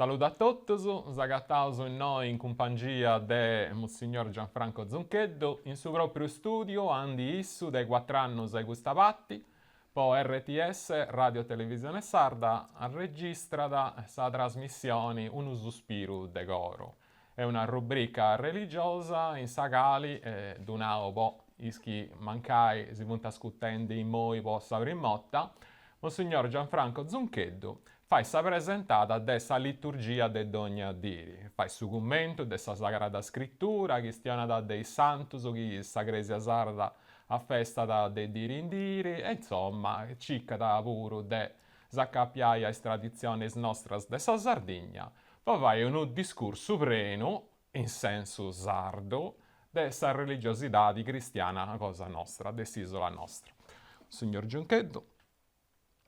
Saludu a totus, s'agataus innoi in cumpangia de Monsignor Gianfranco Zuncheddu in su propriu studiu aundi issu de cuatr'annus a custa parti po RTS Radio Televisione Sarda arregistrat sa trasmissioni Unu suspiru de coro. Est una rubrica religiosa in sa cali, ddu nau po is chi mancai si funt ascutendi immoi po sa prima 'orta, Monsignor Gianfranco Zuncheddu fait sa presentada de sa liturgia de dogna diri, fait su cummentu de sa Sagrada Scritura, chistionat de is santus chi sa Crèsia sarda afestat de diri in diri e insoma circat puru de s'acapiai a is traditzionis nostras de sa Sardigna po fai unu discursu prenu, in sensu sardu, de sa religiosidadi cristiana cosa nostra, de s'isola nostra. Monsignor Zuncheddu,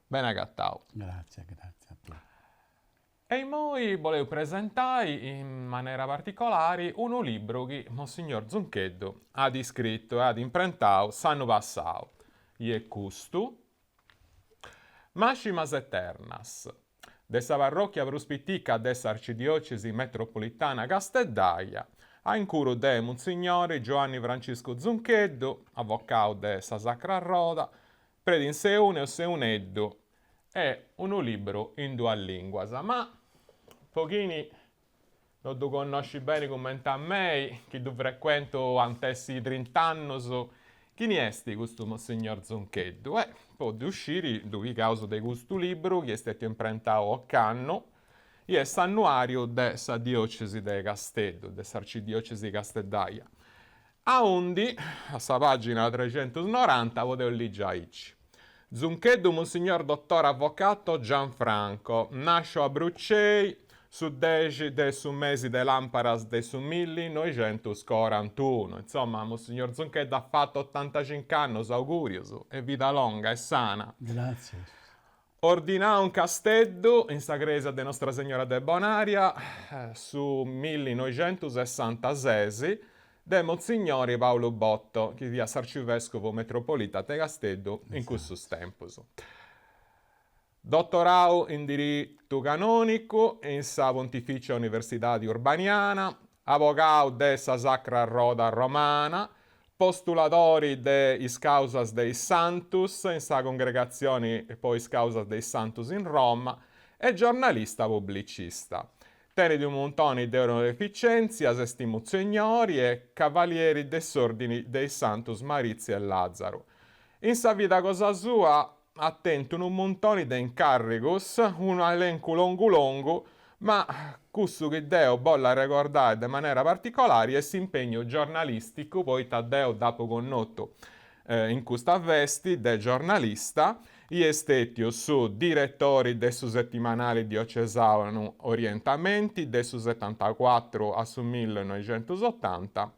bene agatau. Gratzias, gratzias a tui. E immoi boleus presentai in manera particolari unu libru chi Monsignor Zuncheddu at iscritu e at imprentau s'annu passau, i est custu, Maximas Eternas, de sa parròchia prus pitica de s'Arcidiòcesi Metropolitana Casteddaia, a incuru de Munsignori Giuanni Franciscu Zuncheddu, avocau de sa Sacra Roda, predi in Seune o Seuneddu, est unu libru in duas lìnguas, ma po chini no ddu connoscit beni cumenti a mei, chi ddu frecuentu ant essi trint'annus, chini est custu Monsignor Zuncheddu? E po ddu sciri ddu pigaus de custu libru chi est stetiu imprentau ocannu, i est s'annuariu de sa diocesi de Casteddu, de s'arcidiocesi casteddaia, aundi, a sa pagina trexentusnoranta, podeus ligi aici, Zuncheddu Monsignor Dottor Avvocato Gianfranco, nasciu a Brucei su dexi de su mesi de Làmparas de su millinoixentuscorantunu. Insoma, Monsignor Zuncheddu at fatu otantacinc'annus, augurius e vida longa e sana. Gràtzias. Ordinau in Casteddu, in sa crèsia de Nostra Segnora de Bonaria, su millinoixentusessantases, de Monsignori Paulu Botto, chi fiat s'arcivèscovu metropolita de Casteddu in cussus tempus. Dotorau in diritu canònicu in sa Pontificia Universidadi Urbaniana, abogau de sa Sacra Roda Romana, Postuladori de is càusas de is santus in sa Congregatzioni po is Càusas de is Santus in Roma e giornalista publicista. Tenit unu muntoni de onoreficèntzias, est mutzegnori e cavalieri de s'Òrdini de is Santus Maritzi e Làzaru. In sa vida cosa sua at tentu unu muntoni de incàrrigus, unu elencu longu longu, ma cussu chi deu bollu arregordai de manera particolari est s'impegnu giornalìsticu, poita deu dd'apu connotu in custa vesti de giornalista, i est stètiu su diretori de su setimanali diocesanu Orientamenti de su setantacuatru a su millinoixentusotanta,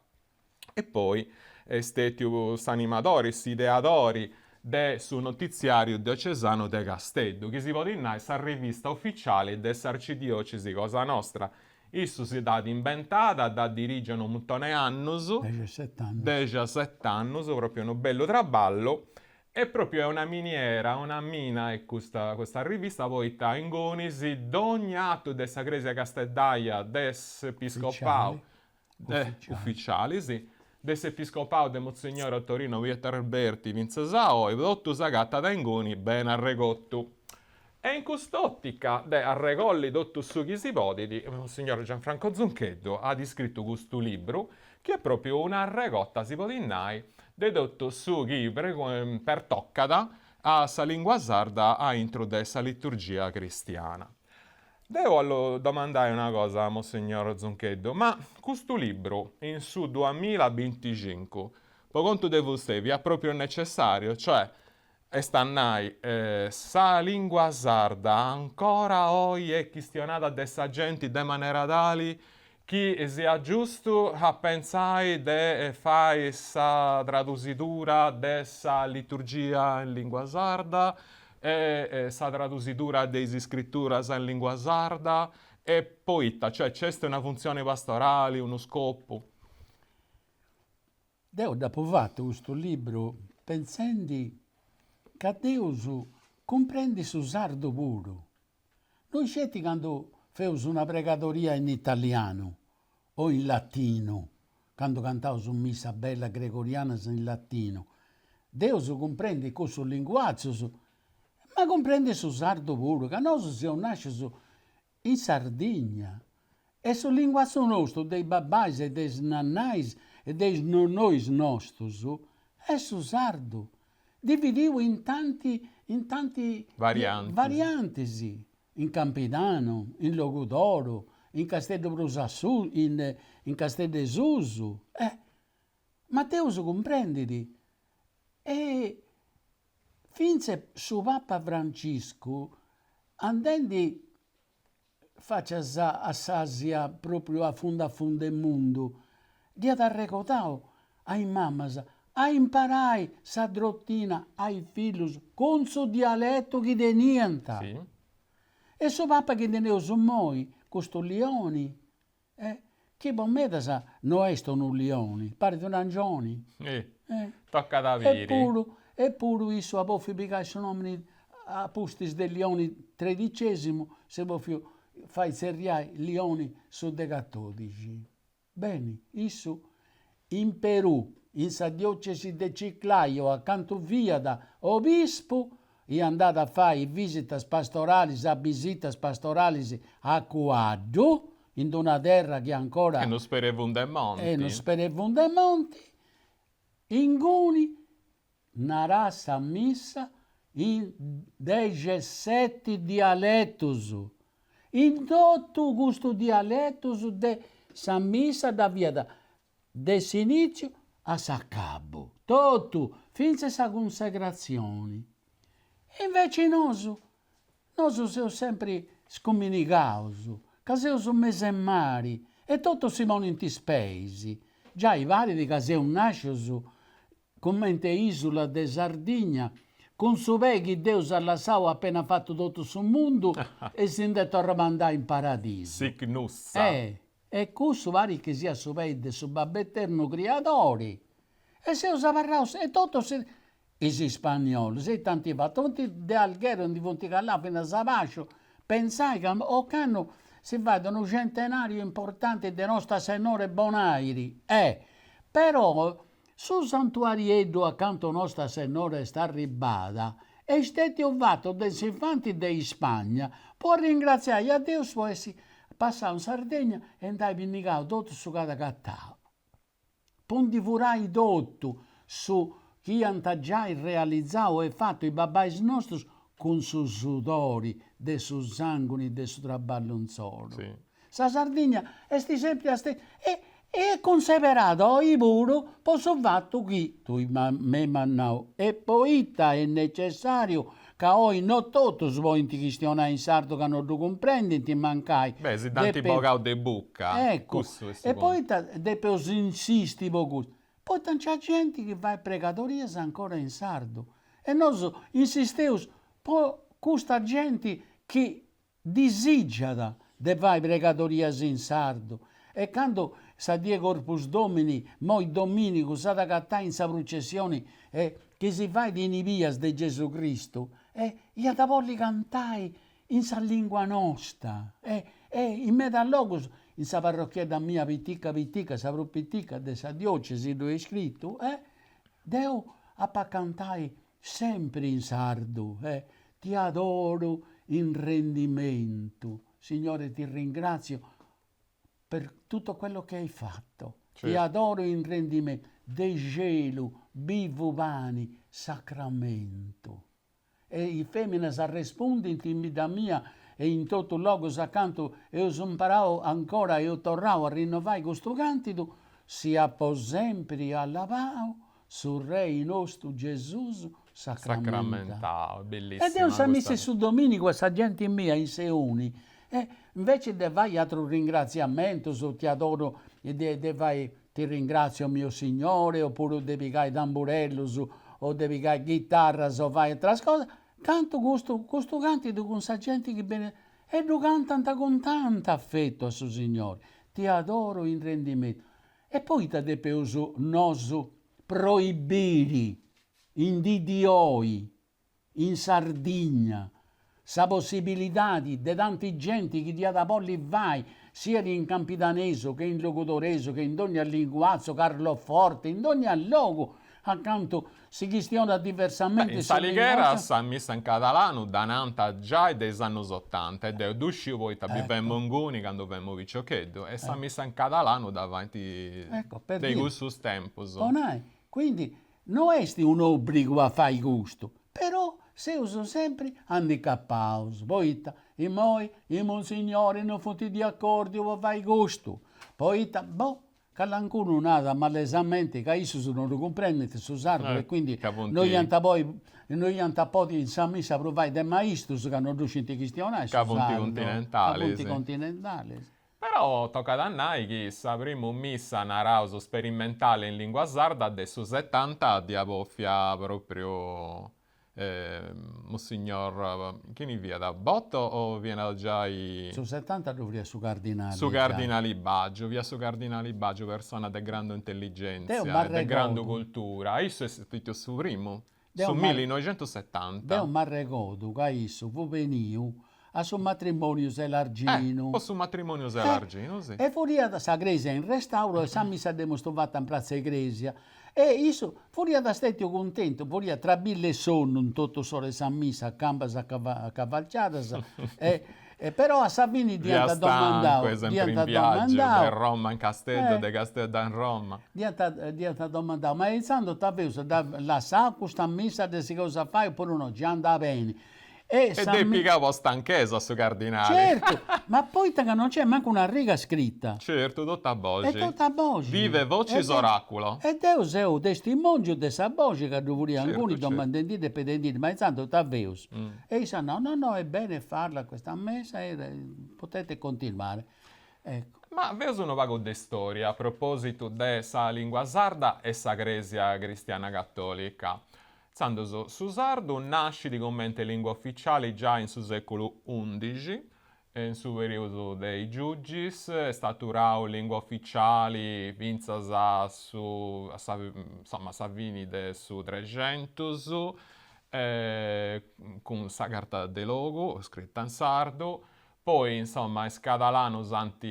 E poi est stètiu s'animadori, s'ideadori de su Notitziàriu Diocesanu de Casteddu, chi si podit nai sa rivista uficiali de s'arcidiòcesi cosa nostra. Issu si dd'at imbentada, dd'at dirìgia unu muntoni 'e annus, dexiaset'annus, pròpriu unu bellu traballu, e pròpriu est una miniera, una mina est custa custa rivista poita ingunis dogna atu de sa crèsia casteddaia de s'episcopau De uficiali, si. De s'episcopau de Mutzignori Ottorino Pietralberti fintzas a oi, totu s'agatat inguni bene arregotu. E in cust'òtica de arregolli totu su chi si podit, Monsignor Gianfranco Zuncheddu at iscritu custu libru, chi est pròpriu una arregota, si podit nai, de totu su chi pertocat a sa lingua sarda a intru de sa liturgia cristiana. Deu 'ollu domandai una cosa a Monsignor Zuncheddu, ma custu libru in su duamilla binticincu, po contu de fustei, fiat propriu necessariu? Cioè, est a nai, sa lingua sarda ancora oi est chistionada de sa genti de manera tali chi siat giustu a pentzai de fai sa tradusidura de sa liturgia in lingua sarda e sa tradusidura de is iscrituras in lingua sarda e poita, cioè nc'est una funtzioni pastorali, unu scopu? Deu dd'apu fatu custu libru pentzendi ca Deus cumprendit su sardu puru, no isceti candu. Feus una pregadoria in italianu o in latinu, candu cantaus missa bella gregorianas in latinu, Deus cumprendit cussus linguazus, ma cumprendit su sardu puru, ca nosu seus nascius in Sardigna e su linguazu nostu de is babbais e de is nannais e de is nonnois nostus est su sardu, dividiu in tanti in tanti Variantis. variantis, in Campidanu, in Logudoro, in Casteddu prus a su in in Casteddu 'e susu, eh ma Deus cumprendit e Fintzes su Papa Franciscu, andendi facias a s'Asia propriu a fundu a fundu 'e mundu, dd'iat arregodau a is mamas a imparai sa drotina a is fillus cun su dialetu chi teniant. E su Papa chi teneus immoi, custu Lioni, Eh, chi po medas no est unu lioni, parit un'angioni. Eh, tocat a biri. Epuru, epuru issu at bofiu pigai su nomini a pustis de Lioni tredicesimu, s'est bofiu fai tzerriai Lioni su de catodixi. Beni, issu in Perù, in sa diocesi de Chiclayo, acantu fiat obispu, Iat andadu a fai visitas pastoralis a bisitas pastoralis a cuaddu, in d'una terra chi ancora. Est unu sperevundu 'e monti. Est unu sperevundu 'e monti, inguni naràt sa missa in dexeseti dialetus, in totu custus dialetus de sa missa dda fiat De s'inìtziu a s'acabu, totu, fintzas sa cunsegratzioni. Inveci nosu, nosu seus sempri scuminigaus, ca seus in mesu 'e mari e totus si ponint is peis. Giai parit ca seus nàscius cumenti isula de Sardigna, cun su pei chi Deus at lassau apena fatu totu su mundu e si nd'est torrau a andai in paradisu. S'Ichnussa. E cussu parit chi siat su pei de su Babbu Eternu Criadori. E seus abarraus e totus is ispanniolus ita ant fatu, funt de Alghero ndi funt calaus finas a basciu, pentzai ca ocannu si fait unu centenariu importanti de Nosta Sennora 'e Bonairi, e però su santuarieddu acantu Nosta Sennora est arribada est stetiu fatu de s'infanti de Ispagna po arringratziai a Deus po essi passau in Sardegna e nd'ai pinnigau totu su ch'at agatau. Po ndi furai totu su chi iant giai realizau e fatu is babbais nostus cun su sudori de su sanguni de su traballu insoru. Sa Sardigna est sempri a e est cunseberada oi puru po su fatu chi, tui m'as nau, e poita est necessariu ca oi no totus podint chistionai in sardu ca no ddu cumprendint mancai. Beh, si dd'ant bogau de buca, eccu, e poita depeus insisti po custu? Poita nc'at genti chi fait pregadorias ancora in sardu e nosu insisteus po custa genti chi Disìgiat de fai pregadorias in sardu e candu sa die Corpus Domini, moi domìnigu, s'at agatai in sa prucessioni chi si fait in is bias de Gesù Cristu, iat a bolli cantai in sa lìngua nosta e in medas logus, in sa parrochiedda mia pitica pitica, sa prus pitica de sa diocesi, ddu est scritu, deu apu a cantai Sempri in sardu, eh, ti adoru in rendimentu, Signore ti ringrazio per tutto quello che hai fatto, ti adoro in rendimentu, de celu bivu pani sacramentu. E is feminas arrespundint in bidda mia e in totu logus acantu eus imparau ancora, eus torrau a rinnovai custu cantidu, siat po sempri alabau Su Rei nostu Gesùs sacramentau. E deu sa missa 'e su dominigu a sa genti mia in Seuni, e inveci de fai atrus ringratziamentus, ti adoru, de fai ti ringrazio mio Signore, opuru de pigai tamburellus, o de pigai ghitarras o fai atras cosas, cantu custu custu cantidu cun sa genti chi benit e ddu cantant cun tant'afetu a su Signori, ti adoru in rendimentu E poita depeus nosu proibiri in dì di oi, in Sardigna, sa possibilidadi de tanti genti chi dd'iat a bolli fai siat in campidanesu che in logudoresu che in dogna linguatzu, Carloforte, in dogna logu acantu si chistionat diversamenti In S'Alighera sa missa in cadalanu dda nant giai de is annus otanta e deu ddu sciu poita bivemu inguni candu femu piciocheddu e sa missa in cadalanu dda faint de cussus tempus. Po nai, quindi no est un'obrigu a fai custu, però seus sempri handicapaus, poita imoi i munsignoris no funt diacordiu po fai custu, poita, boh, Calancunu nat malesamenti ca issus no ddu cumprendint su sardu e quindi no iant poi no iant a podi in sa missa prus fai de maistus ca no ddu scint chistionai su Ca funt sardu, ca continentalis. funt continentalis. Però tocat a nai chi sa primu missa, naraus, sperimentali in lingua sarda de su setanta dd'iat bòfia pròpriu Monsignor, chini fiat, Botto o fiat giai. Su setanta ddu fiat su cardinali. Su cardinali Baggio, fiat su cardinali Baggio, persona de grandu intelligèntzia e de grandu cultura, issu est stètiu su primu, su millinoixentussetanta. Deu m'arregodu ca issu fut beniu a su matrimoniu Selarginu. Eh, po su matrimoniu Selarginu, si. E furiat sa cresia in restauru e sa missa dd'emus fata in pratza 'e cresia e issu furiat stetiu cuntentu, furiat tra billa e sonnu in totu s'ora 'e sa missa a cambas acavalciadas e e però a sa fini dd'iant domandau, Fiat stancu, sempri in viaggiu, de Roma in Casteddu, de Casteddu in Roma. Dd'iant dd'iant domandau, ma intzandus ita feus, dda lassaus custa missa dda sigheus a fai opuru no, già andat beni E dd'est pigau po stanchesa a su cardinali. Certu, ma poita ca non c'est mancu una riga scrita. Certu, totu a boxi. E totu a boxi. Vive vocis oraculo. E deu seu testimongiu de sa boxi ca ddu furia inguni domandendiddi e pedendiddi, ma intzandus ita feus? E issa no, no, no, è bene farla questa messa e potete continuare. Ecco. Ma feus unu pagu de storia a propositu de sa lingua sarda e sa cresia cristiana cattolica. Intzandus, su sardu nascit comente lingua uficiali giai in su sèculu undixi, in su perìodu de is giugis, est aturau lingua uficiali fintzas a su a sa insoma a sa fini de su Trexentus, cun sa Carta de Logu scrita in sardu, poi insoma is cadalanus ant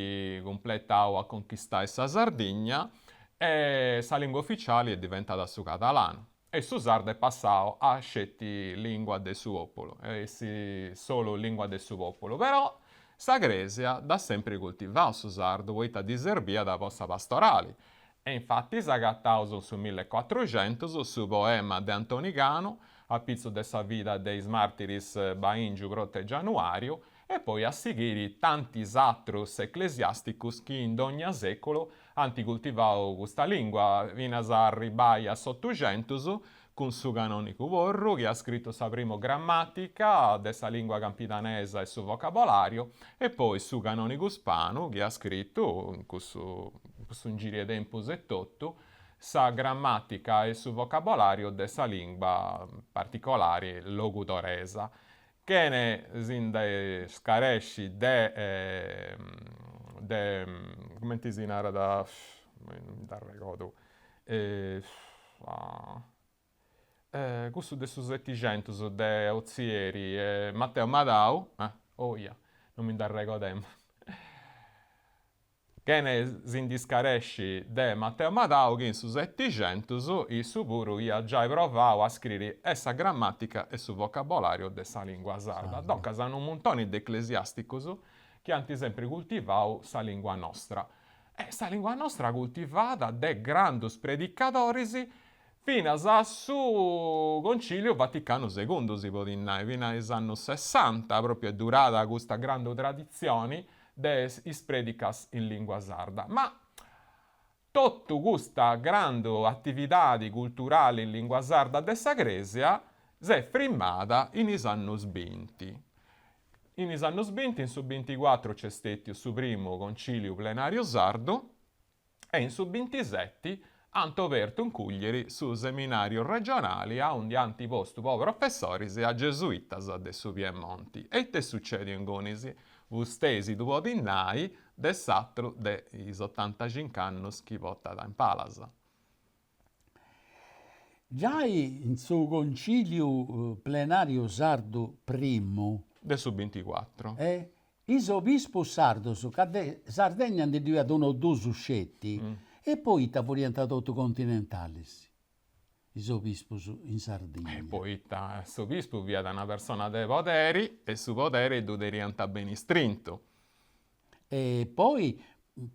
cumpletau a conchistai sa Sardigna e sa lingua uficiali est diventada su cadalanu. E su sardu est passau a sceti lingua de su populu, essi solu lingua de su populu, però sa cresia dd'at sempri cultivau su sardu poita ddi serbiat po sa pastorali e infatis agataus in su millecuatruxentus su poema de Antoni Canu apitzus de sa vida de is martiris Baingiu, Protu e Gianuariu e poi a sighiri tantis atrus eclesiasticus chi in dogna seculu ant cultivau custa lingua finas a arribbai a s'Otuxentus cun su canonicu Porru chi at scritu sa primu grammatica de sa lingua campidanesa e su vocabolariu e poi su canonicu Spanu chi at scritu in cussu cussu ingiri 'e tempus etotu sa grammatica e su vocabolariu de sa lingua particolari logudoresa Chene si nde scaresci de de cumenti si narat non mi dd'arregodu cussu de su setixentus de Ozieri Matteo Madau oia non mi nd'arregodemu Chene si ndi scaresci de Matteo Madau chi in su Setixentus issu puru iat giai provau a scriri e sa grammatica e su vocabolariu de sa lingua sarda. Duncas unu muntoni de eclesiasticus chi ant sempri cultivau sa lingua nostra. E sa lingua nostra cultivada de grandus predicadoris finas a su Conciliu Vaticanu Segundu, si podit nai, finas a is annus sessanta propriu est durada custa grandu traditzioni de is predicas in lingua sarda. Ma totu custa grandu atividadi culturali in lingua sarda de sa Crèsia s'est frimmada in is annus binti. In is annus binti, in su binticuatru nc'est stètiu su primu Conciliu Plenàriu Sardu, e in su bintiseti ant obertu in Cuglieri su seminàriu regionali aundi ant postu po professoris a gesuitas de su Piemonti. E ite est sucèdiu ingunis? Fustei si ddu podit nai de s'atru de is otantacinc'annus chi portat in palas. Giai in su Conciliu Plenàriu Sardu primu. De su binticuatru. E is obispus sardus, ca de Sardegna ndi ddu iat unu o dus sceti, e poita furiant totu continentalis is obispus in Sardigna? E poita s'obispu fiat una persona de poderi e su poderi ddu teniant beni strintu. E poi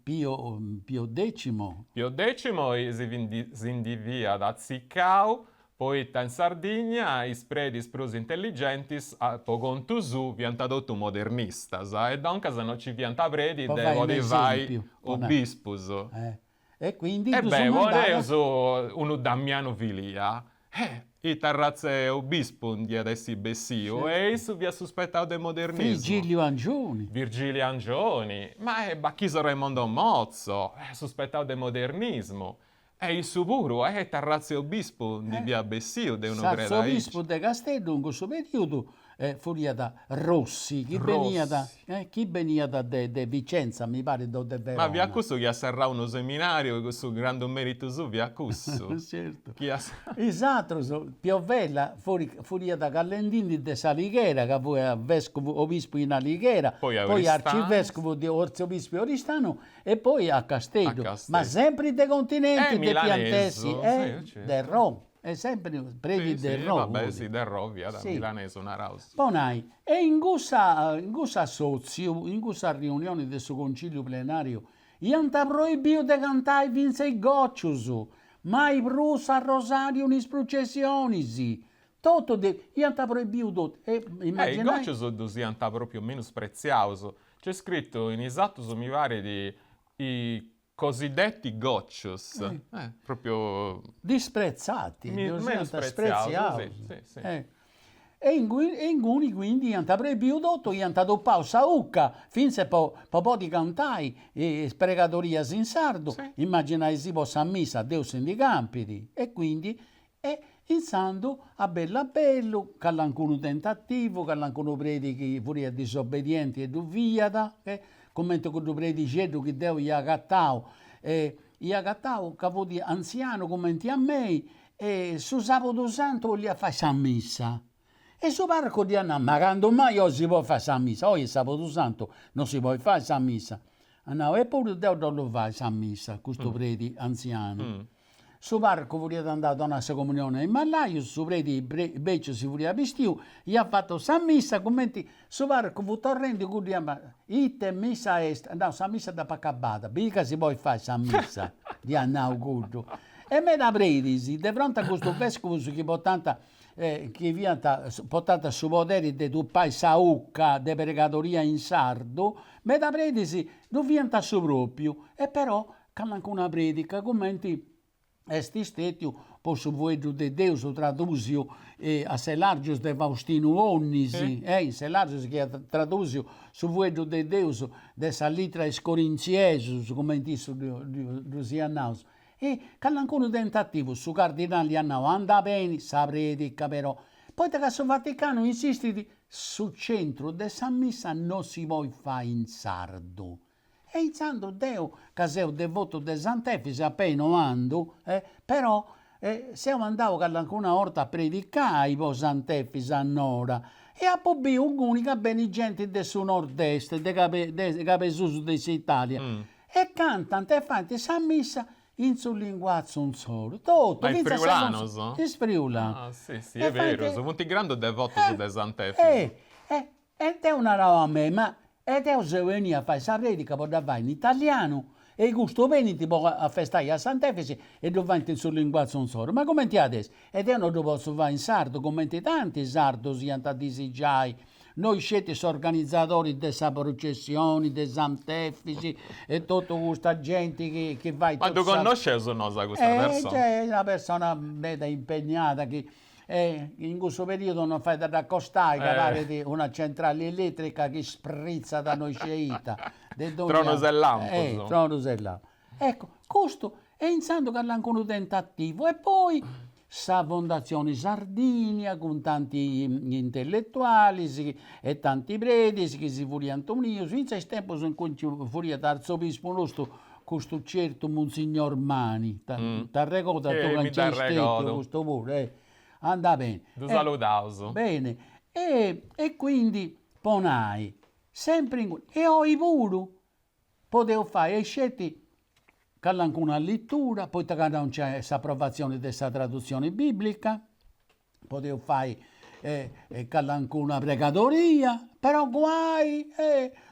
Pio Pio Decimo. Pio Decimo si ndi fiat atzicau poita in Sardigna is predis prus intelligentis po contu suu fiant totu modernistas e duncas no nci fiant predis de podi fai obispus. E quindi E beh, poneus unu Damianu Filia Eh, ita arratza 'e obispu nd'iat essi bessiu e issu fiat suspetau de modernismu. Virgiliu Angioni. Virgiliu Angioni, ma e Bachisio Raimondo Motzo, suspetau de modernismu. E issu puru, eh, ita arratza 'e obispu ndi fiat bessiu de unu predi aici. S'artzobispu de Casteddu in cussu periodu furiat Rossi, chi beniat chi beniat de de Vicenza, mi parit, o de Verona. Ma fiat cussu chi at serrau unu seminariu, cussu grandu meritu suu fiat cussu. Certu. Chi at. Is atrus, Piovella furiat callendindi de s'Alighera, ca fuiat vescuvu, obispu in Alighera, poi arcivescuvu de artzobispu 'e Oristanu e poi a Casteddu, ma sempri de continenti depiant essi, de Roma. E sempri predi de Rò. Vabbè, si, de Rò fiat milanesu naraus. Po nai, e in cussa in cussa assotziu, in cussa riunioni de su Conciliu Plenariu, iant proibiu de cantai fintzas is gocius, mai prus s'arrosariu in is prucessionis, totu de, iant proibiu totu. E is gocius ddus iant propriu menuspretziaus, nc'est scritu in is atus mi parit i Cosiddetti goccius, eh, propriu. Disprezzati, ddus iant spretziaus. Si, si. E inguni quindi iant proibiu totu, iant tupau sa 'ucca fintzas po po podi cantai is pregadorias in sardu, immaginaisì po sa missa, Deus si ndi campit, e quindi e intzandu a bellu a bellu, callancunu tentativu, callancunu predi chi furiat disobbedienti e ddu fiat, e cumenti cuddu predixeddu chi deu ia agatau, e ia agatau ca fut antzianu cumenti a mei e su sabudu santu 'oliat fai sa missa. E su parrocu dd'iat nau, ma candu mai oi si podit fai sa missa, oi est sabudu santu, non si podit fai sa missa. At nau, epuru deu dd'ollu fai sa missa, custu predi antzianu. Su parrocu furiat andau a donai sa comunioni a is malaius, su predi beciu si furiat bistiu, iat fatu sa missa, cumenti su parrocu fut torrendi cuddu iat nau, ite missa est, at nau sa missa dd'apu acabada, biri ca si podit fai sa missa, dd'iat nau cuddu. E meda predis, de fronti a custus vescuvus chi portant chi fiant portant su poderi de tupai sa 'ucca de pregadoria in sardu, meda predis ddu fiant a su propriu, e però Calancuna predica cumenti est istètiu po su fueddu de Deus tradùsiu a Selargius de Faustinu Onnis, eh, in Selargius chi at tradùsiu su fueddu de Deus de sa litra a is Corinziesus, cumenti issu ddus iat naus. E calancunu tentativu, su cardinali iat nau, andat beni sa predica però, poita ca su Vaticanu insistit, su centru de sa missa no si podit fai in sardu. E intzandus deu, ca seu devotu de Sant'Efisi, a pei no andu, eh, però seu andau callancuna 'orta a predicai po Sant'Efisi a Nora e apu biu inguni ca benit genti de su nord-est, de cabe de cabesusu de s'Italia, e cantant e faint sa missa in su linguatzu insoru, totu, Ma is fintzas sa friulanos? Is friulanos. Ah, si, si, est berus, funt grandu devotus de Sant'Efisi. Eh, eh, E deu narau a mei, ma e deu seu benia a fai sa predica po dda fai in italianu e custus benint po afestai a Sant'Efisi e ddu faint in su linguatzu insoru, ma cumenti at essi? E deu no ddu potzu fai in sardu cumenti tanti sardus iant a disigiai, no isceti s'organizadori de sa prucessioni de Sant'Efisi e totu custa genti chi chi fait Ma ddu connosceus nosu a custa persona? Est una persona meda impegnada chi E in cussu periodu non fait a dd'acostai ca parit una centrali eletrica chi spritzat no isciu ita. De dogna... Tronus e lampus. Eh, tronus e lampus. Ecco, custu e intzandus callancunu tentativu e poi sa Fondatzioni Sardinia cun tanti intelletualis e tanti predis chi si furiant unius, fintzas is tempus in cui nci furiat artzobispu nostru Custu certu Munsignor Mani, t'arregodas tui ca nc'est stetiu custu puru, eh. Andat beni. Ddu saludaus. Beni. E e quindi. Po nai, sempri inguni, e oi puru podeus fai sceti calancuna litura, poita ca no nc'est s'aprovatzioni de sa tradutzioni biblica, podeus fai calancuna pregadoria, però guai,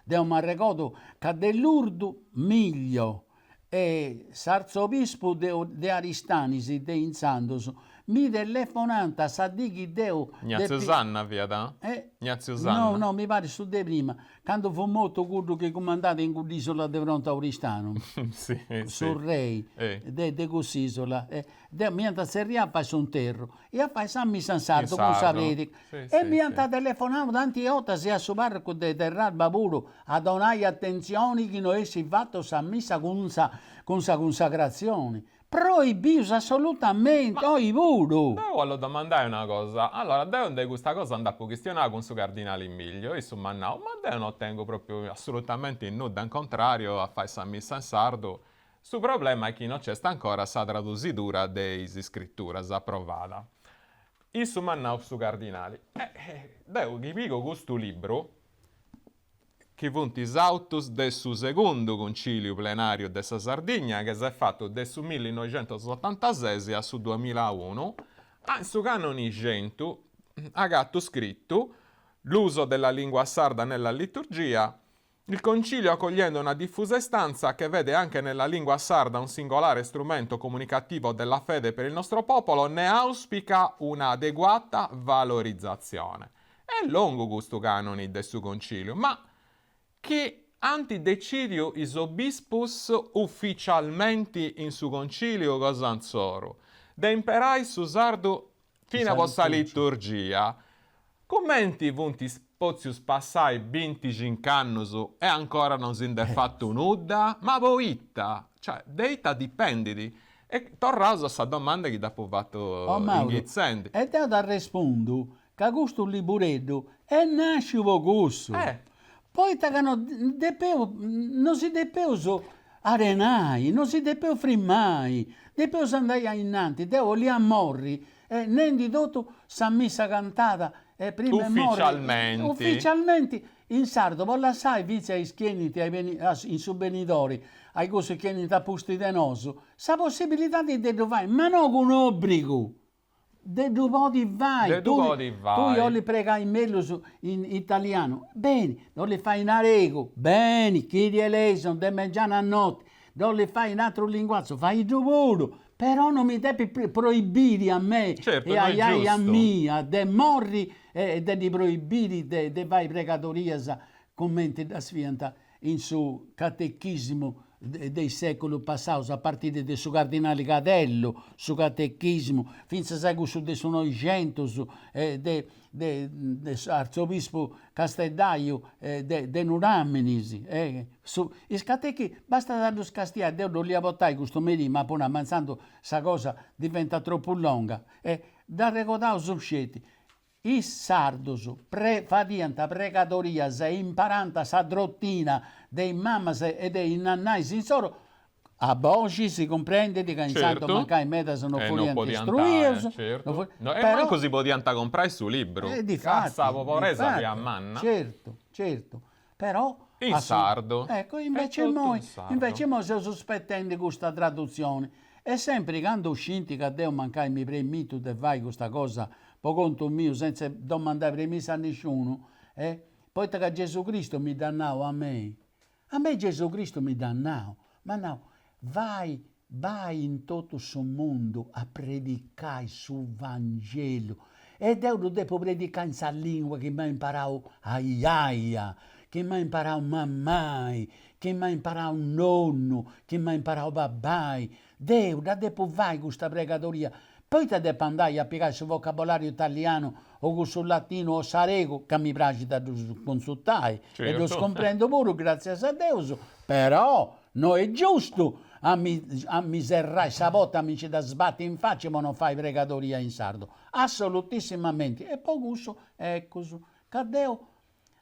deu m'arregodu ca de Lurdu Miglio E s'artzobispu de Aristanis de intzandus mi telefonant sa dì chi deu Ignazio Sanna fiat? Ignazio Sanna? No, no, mi parit su de prima, candu fut mortu cuddu chi cumandat in cudd'isola de fronte a Oristanu, su rei de cuss'isola, deu m'iant tzerriau a fai s'interru e a fai sa missa in sardu cun sa predica e m'iant telefonau tanti 'ortas e a su parrocu de Terralba puru a donai atentzioni chi no essi fatu sa missa cun sa cun sa cunsacratzioni. Proibius assolutamenti, oi puru! Deu 'ollu domandai una cosa, allora deu de custa cosa nd'apu chistionau cun su cardinali Miglio, issu m'at nau, ma deu no tengu propriu assolutamenti nudda in contrariu a fai sa missa in sardu, su problema est chi no nc'est ancora sa tradusidura de is iscrituras aprovada. Issu m'at nau su cardinali, e deu chi pigu custu libru, chi funt is autus de su segundu Conciliu Plenariu de sa Sardigna chi s'est fatu de su millinoixentosotantases a su duamilaunu, in su canoni centu agatu scritu, L'uso della lingua sarda nella liturgia, Il Concilio accogliendo una diffusa istanza che vede anche nella lingua sarda un singolare strumento comunicativo della fede per il nostro popolo, ne auspica una adeguata valorizzazione. Est longu custu canoni de su Conciliu, ma chi ant decidiu is obispus uficialmenti in su Conciliu cosa insoru, de imperai su sardu fina po sa liturgia, cumenti funt potzius passai binticinc'annus e ancora non si nd'est fatu nudda? Ma poita? Cioè, de ita dipendit? E torraus a sa domanda chi t'apu fatu inghitzendi. E deu t'arrespundu Ca custu libureddu est nàsciu po cussu. Poita ca no depeus, no si depeus arenai, no si depeus frimai, depeus andai a innanti. Deu 'olia morri nendi totu sa missa cantada e prima 'e morri. Uficialmenti. Uficialmenti in sardu po lassai fintzas a is chi 'enint in su benidori, a cussus chi 'enint a pustis de nosu, sa possibilidadi de ddu fai, ma no cun obrigu De ddu podi fai. De ddu podi fai. Tui 'olis pregai mellus in italianu, beni, dd'olis fai in aregu, beni, Kyrie eleison, de mengianu a noti, dd'olis fai in atru linguatzu, fai-ddu puru, però no mi depis proibiri a mei e a ajaja mia de morri e de ddi proibiri de fai pregadorias cumenti ddas fiant in su catechisimu de is seculus passaus, a partiri de su cardinali Cadellu, su catechisimu, fintzas a cussu de su Noixentus, de de s'artzobispu casteddaiu de Nuraminis, su is catechi bastat a ddus castiai, deu ddu 'olia portai custu merì, ma apu nau, ma intzandus sa cosa diventat tropu longa, e dd'arregodaus sceti Is sardus pre fadiant pregadorias e imparant sa drotina de is mamas e de is nannais insoru, a boxi si cumprendit ca intzandus mancai medas no furiant istruius, no e mancu si podiant comporai su libru, ca sa poboresa fiat manna. Certu, certu, però In sardu. Ecco, invece immoi, invece immoi seus spetendi custa tradutzioni e sempri candu scint ca deu mancai mi premitu de fai custa cosa po contu miu sentz'e domandai premissa a nisciunu, e poita ca Gesù Cristu mi dd'at nau a mei, a mei Gesù Cristu mi dd'at nau, m'at nau, vai, bai in totu su mundu a predicai su Vangelu, e deu ddu depu predicai in sa lingua chi m'at imparau ajaja, chi m'at imparau mammai, chi m'at imparau nonnu, chi m'at imparau babbai, deu dda depu fai custa pregadoria, poita depu andai a pigai su vocabolariu italianu o cussu latinu o s'aregu, ca mi praxit a ddus consultai e ddus cumprendu puru, gratzias a Deus, però no est giustu a mi a mi serrai sa porta a mi nci dda sbati in faci po no fai pregadoria in sardu, assolutissimamenti, e po cussu ecus ca deu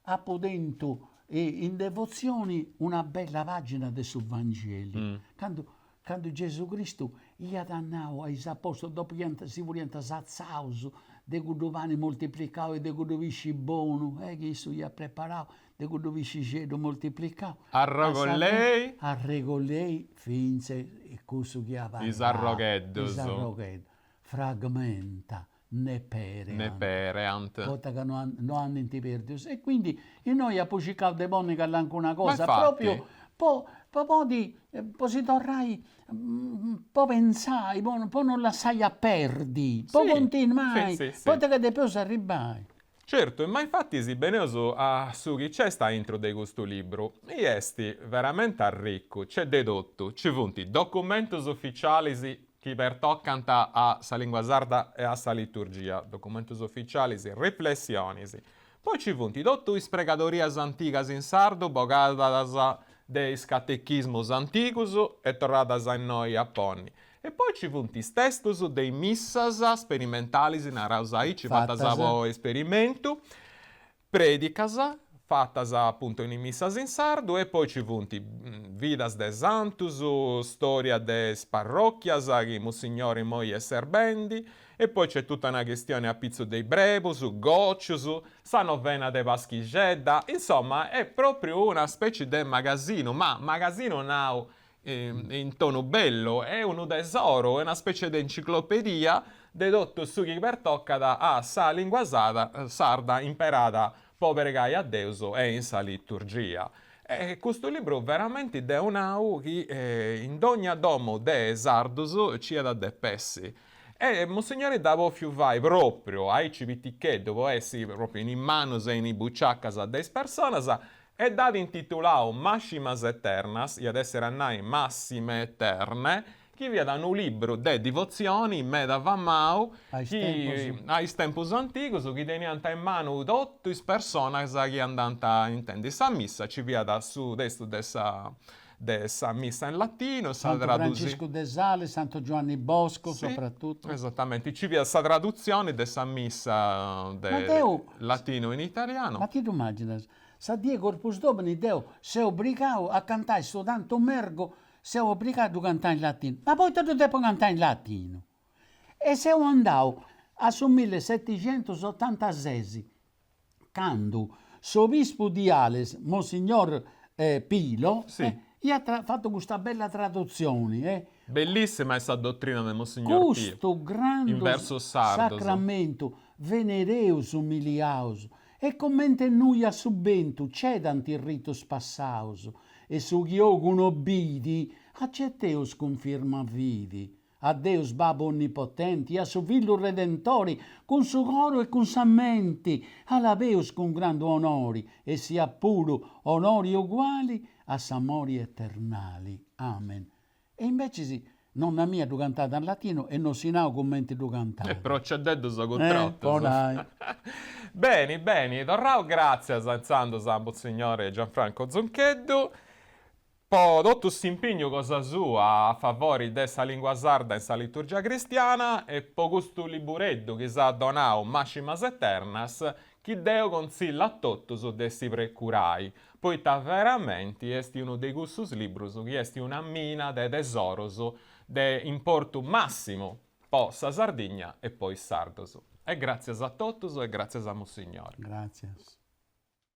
apu tentu in devotzioni una bella pagina de su Vangelu, candu. Candu Gesù Cristu iat nau a is apostolus, dopu chi si furiant satzaus de cuddu pani moltiplicau e de cuddu pisci bonu chi issu iat preparau, de cuddu piscixeddu moltiplicau. Arregollei. Arregollei fintzas cussu chi abarrau. Is arrogheddus. Is arrogheddus. Fragmenta ne pereant. Ne pereant. Poita ca no no andint perdius. E quindi innoi apu circau de ponni calancuna cosa propriu po po podi po si torrai po pentzai po po non lassai a perdi, po continuai, poita ca depeus arribbai. Certu, ma infati si beneus a su chi nc'est aintru de custu libru, i est veramenti arriccu, nc'est de totu, nci funt documentus uficialis chi pertocant a sa lingua sarda e a sa liturgia, documentus uficialis, riflessionis, poi nci funt totu is pregadorias antigas in sardu bogadas de is catechismus antigus e torradas a innoi a ponni, E poi ci funt is testus de is missas sperimentalis, naraus aici, fatas po esperimentu, predicas fatas apuntu in is missas in sardu e poi ci funt vidas de santus, storia de is parrocchias chi Mussignori immoi est serbendi e poi c'est totu una chistioni apitzus de is brebus, gocius, sa novena de Paschixedda, insoma est propriu una specie de magasinu, ma magasinu nau in tonu bellu, est unu tesoru, est una specie de enciclopedia de totu su chi pertocat a sa lingua sarda imperada po pregai a Deus e in sa liturgia. E custu libru veramenti deu nau chi in dogna domu de sardus nci iat a depi essi. E Mussignori dd'at bòfiu fai pròpriu aici piticheddu po essi pròpriu in is manus e in is buciacas de is personas E dd'at intitulau Mascimas Eternas, iat èssere a nai Massime Eterne, chi fiat unu libru de divotzioni meda famau chi a is tempus antigus chi teniant in manu totu is personas chi andànt a intendi sa missa, ci fiat su testu de sa de sa missa in latinu, sa Santu Franciscu de Sales, Santu Giuanni Bosco soprattutto. Esatamenti, ci fiat sa tradutzioni de sa missa de latinu in italianu. Ma ti ddu immàginas, Sa die Corpus Domini deu seu obrigau a cantai su Tantum Ergo, seu obrigau a ddu cantai in latinu. Ma poita ddu depu cantai in latinu? E seu andau a su millesetixentusotantases, candu s'obispu di Ales, Monsignor Pilo, iat fatu custa bella tradutzioni. Bellissima est sa dotrina de Monsignor Pilo. Custu grandu sacramentu venereus umiliaus E comente nui a su bentu cedant is ritus passaus, e su chi ogu no bidi, aceteus cun firma fidi. A Deus Babbu Onnipotenti e a su Fillu Redentori, cun su coru e cun sa menti, alabeus cun grandu onori, e siat puru onori uguali a s'amori eternali. Amen. E imbecis nonna mia ddu cantat in latinu e no si nau cumenti ddu cantat. E procededdus cutrotus. Po nai. Beni, beni, torraus gràtzias intzandus a Munsignore Gianfranco Zuncheddu po totu s'impignu cosa sua a favori de sa lingua sarda in sa liturgia cristiana e po custu libureddu chi s'at donau Maximas Eternas chi deu contzillu a totus de si precurai poita veramenti est unu de cussus librus chi est una mina de tesorus de importu massimu po sa Sardigna e po is sardos. E gràtzias a totus e gràtzias a Mussignori. Gràtzias.